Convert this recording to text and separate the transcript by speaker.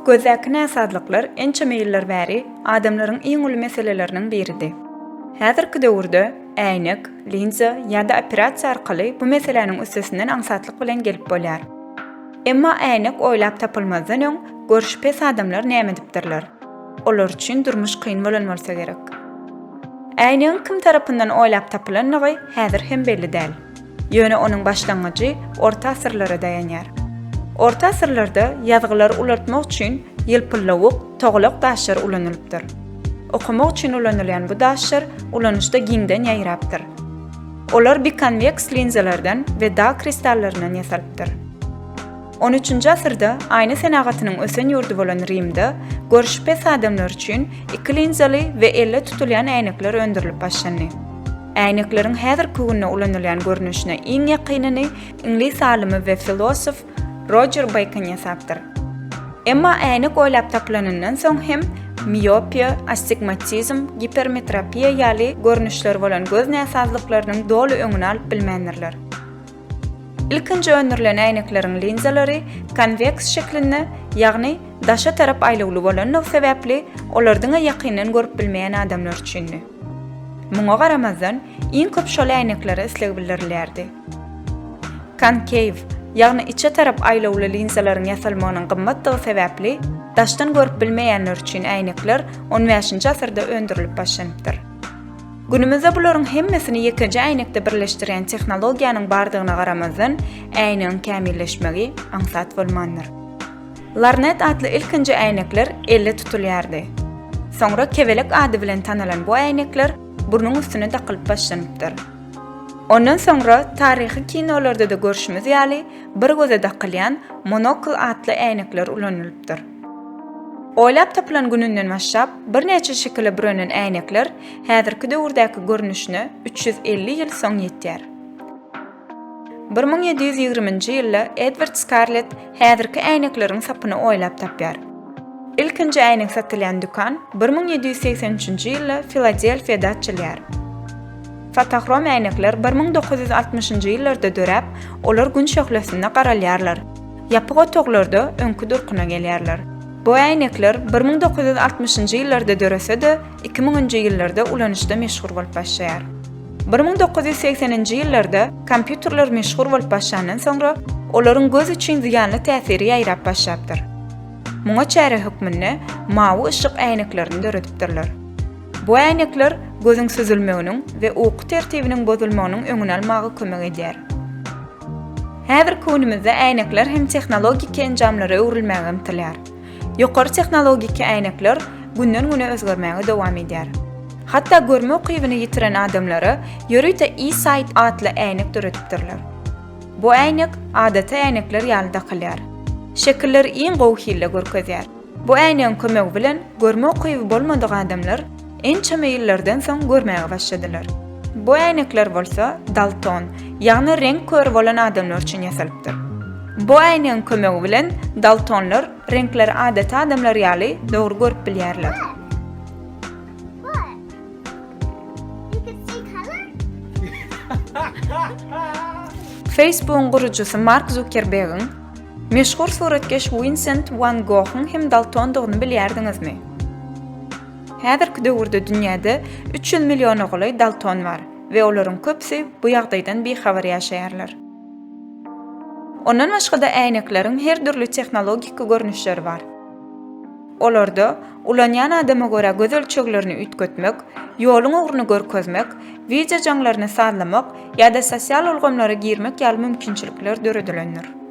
Speaker 1: Gözdäki näsazlyklar ençeme ýyllar bäri adamlaryň iň uly meseleleriniň biridi. Häzirki döwürde äýnek, linza ýa-da operasiýa arkaly bu meseläniň üstesinden aňsatlyk bilen gelip bolýar. Emma äýnek oýlap tapylmazdan öň görşi pes adamlar näme edipdirler? Olar üçin durmuş kyn bolan bolsa gerek. Äýnegiň kim tarapyndan oýlap tapylanlygy häzir hem belli däl. Ýöne onuň başlangyjy orta asyrlara daýanýar. Orta asyrlarda ýazgylary ulaltmak üçin ýylpyllawuk, togalak daşlar ulanylypdyr. Okamak üçin ulanylýan bu daşlar ulanyşda giňden ýaýrapdyr. Olar bikonweks linzalardan we dag kristallaryndan ýasalypdyr. On üçünji asyrda aýna senagatynyň ösen ýurdy bolan Rimde görşi pes adamlar üçin iki linzaly we elle tutulýan äýnekler öndürilip başlandy. Äýnekleriň häzirki günde ulanylýan görnüşine iň ýakynyny iňlis alymy we filosof Rojer Beýkon ýasapdyr. Emma äýnek oýlap tapylanyndan soň hem miopiýa, astigmatizm, gipermetropiýa ýaly görnüşleri bolan göz näsazlyklarynyň doly öňüni alyp bilmändirler. Ilkinji öndürilen äýnekleriň linzalary konweks şeklinde, ýagny daşa tarap aýlawly bolanlygy sebäpli, olar diňe ýakyndan görüp bilmeýän adamlar üçindi. Muňa garamazdan, iň köp şol äýneklere isleg bildirilýärdi. Konkew, ýagny içe tarap aýlawly linzalaryň ýasalmagynyň gymmatdygy sebäpli, daşdan görüp bilmeýänler üçin äýnekler on bäşinji asyrda öndürilip başlanypdyr. Günümizde bularyň hemmesini ýekeje äýnekde birleşdirýän tehnologiýanyň bardygyna garamazdan, äýnegiň kämilleşmegi aňsat bolmandyr. Larnet atly ilkinji äýnekler elde tutulýardy. Soňra kebelek ady bilen tanalan bu äýnekler burnuň üstüne dakylyp başlanypdyr. Ondan soňra taryhy kinolarda-da görşümiz ýaly, bir göze dakylýan monokl atly äýnekler ulanylypdyr. Oýlap tapylan gününden başlap, birnäçe şekile bürenen äýnekler häzirki döwürdäki görnüşine 350 ýyl soň ýetýär. 1720-nji ýylda Edward Skarlett häzirki äýnekleriň sapyny oýlap tapýar. Ilkinji äýnek satylýan dükan 1783-nji ýylda Filadelfiýada açylýar. Fotohrom äýnekler 1960-njy ýyllarda döräp, olar gün şöhlesinde garalýarlar. Ýapyk otaglarda öňki durkuna gelýärler. Bu äýnekler 1960-njy ýyllarda dörese-de, 2000-nji ýyllarda ulanyşda meşhur bolup başlaýar. 1980-nji ýyllarda kompýuterler meşhur bolup başlandan soňra, olaryň göz üçin zyýanly täsiri ýaýrap başlapdyr. Muňa çäre hökmünde mawy yşyk äýneklerini döredipdirler. Bu äýnekler gözüň süzülmeginiň we uky tertibiniň bozulmagynyň öňüni almaga kömek edýär. Häzirki günümizde äýnekler hem tehnologiki enjamlara öwrülmäge ymtylýar. Ýokary tehnologiki äýnekler günden-güne özgermäge dowam edýär. Hatda görme ukybyny ýitiren adamlara ýörite eSight atly äýnek döredipdirler. Bu äýnek adaty äýnekler ýaly dakylýar. Şekilleri iň gowy hilde görkezýär. Bu äýnegiň kömegi bilen görme ukyby bolmadyk adamlar ençeme ýyllardan soň görmäge başladylar. Bu äýnekler bolsa dalton, ýagny reňk köri bolan adamlar üçin ýasalypdyr. Bu äýnegiň kömegi bilen daltonlar reňkleri adaty adamlar ýaly dogry görüp bilýärler. Facebook-yň gurujysy Mark Zukerbegiň Meşhur suratkeş Winsent Wan Gohuň hem daltondygyny bilýärdiňizmi? Häzirki döwürde dünýäde 300 milliona golaý dalton bar we olaryň köpüsi bu ýagdaýdan bihabar ýaşaýarlar. Ondan başga-da äýnekleriň her dürli tehnologiki görnüşleri bar. Olarda ulanýan adama görä göz ölçeglerini üýtgetmek, ýoluň ugruny görkezmek, wideo jaňlaryny sazlamak ýa-da sosial ulgamlara girmek ýaly mümkinçilikler döredilendir.